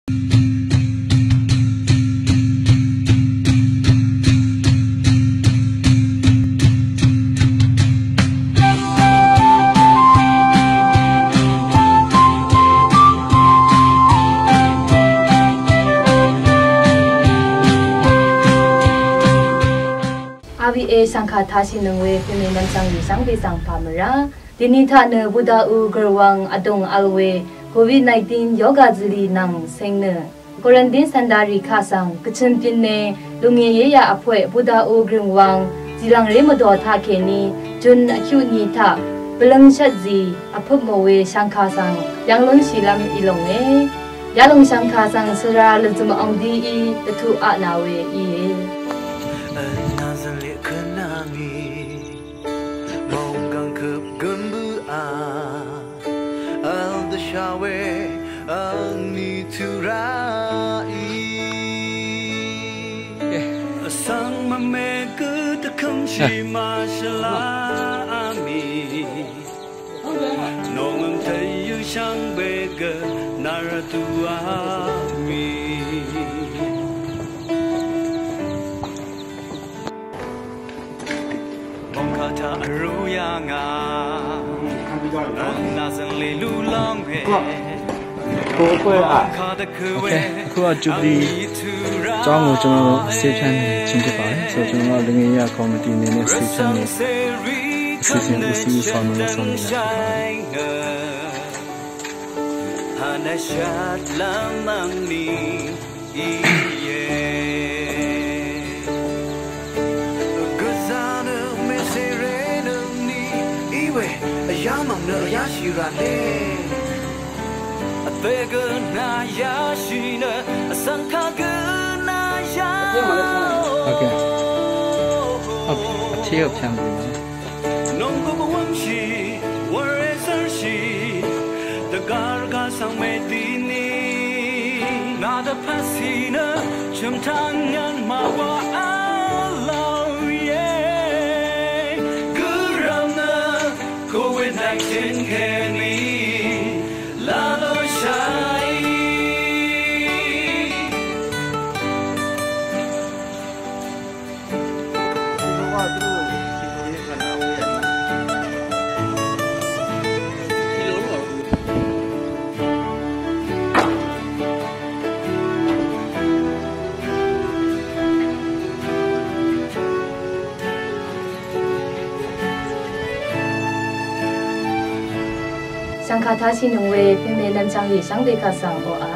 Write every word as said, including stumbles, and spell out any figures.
Aviq e shvngkà tashì nøng we pèmè nvmchvng rì shvngbe svng pà mvrá. Dèní taq nø Buddha u gø̀rwvng vdùng vl we Covid nineteen yoga zvlì nvng seng nø quarantine center rì kaq svng gvchøn pynne lùngè yéyaq vpoeq Buddha u gø̀rwvng zìlv̀ngré mvdò taqkèní June vkyuq ni taq bvløngshvt zì vpøp mò we shvngkà svng yv̀ng lúnshìlv́m í lònge. Yalòng shvngkà svng svra lvzø̀m angdíí dvtuq aqnà we íe. Vnazvliq kønangí mònggàng køp gøn bøá vl dvsha we angni turaí vsvng mvme gø dvkømshì màshvla amì. Nongøng tø̀yø shvngbe gø nara tuami. Mongkata aruyanga. Nazang le lulangbe. Okay, အခုက Jubilee ကျောင်းကို ကျွန်တော်တို့ ဆေးဖြန်းနေခြင်းဖြစ်ပါတယ်။ ဆိုတော့ ကျွန်တော်တို့ လူငယ်ရေးရာကော်မတီအနေနဲ့ ဆေးဖြန်းနေ အစီအစဉ် ဦးစီးဦးဆောင်လုပ်ဆောင်နေတာဖြစ်ပါတယ်။ Hanashat lamang ni iye. Gvzà nø mèsèré nø ni iwe, vyámv̀ng nø vyáshì rv̀ne. Vpè gø nà yáshì nø, vsvng kagø nà yá. Okay. Up, up, up, up. Nònggùp wv́ngshì, wv̄re zvrshì, dvgvr gvsvng mèdini, ngà dvpvt sì nø, chø̀mtvng yv̀n màwà v̄l lòe. Gø rv̀m nø, Covid nineteen kèní, lalo shai. Shvngkà tashì nøng we pèmè nvmchvng rì shvngbe kaq svng oqà.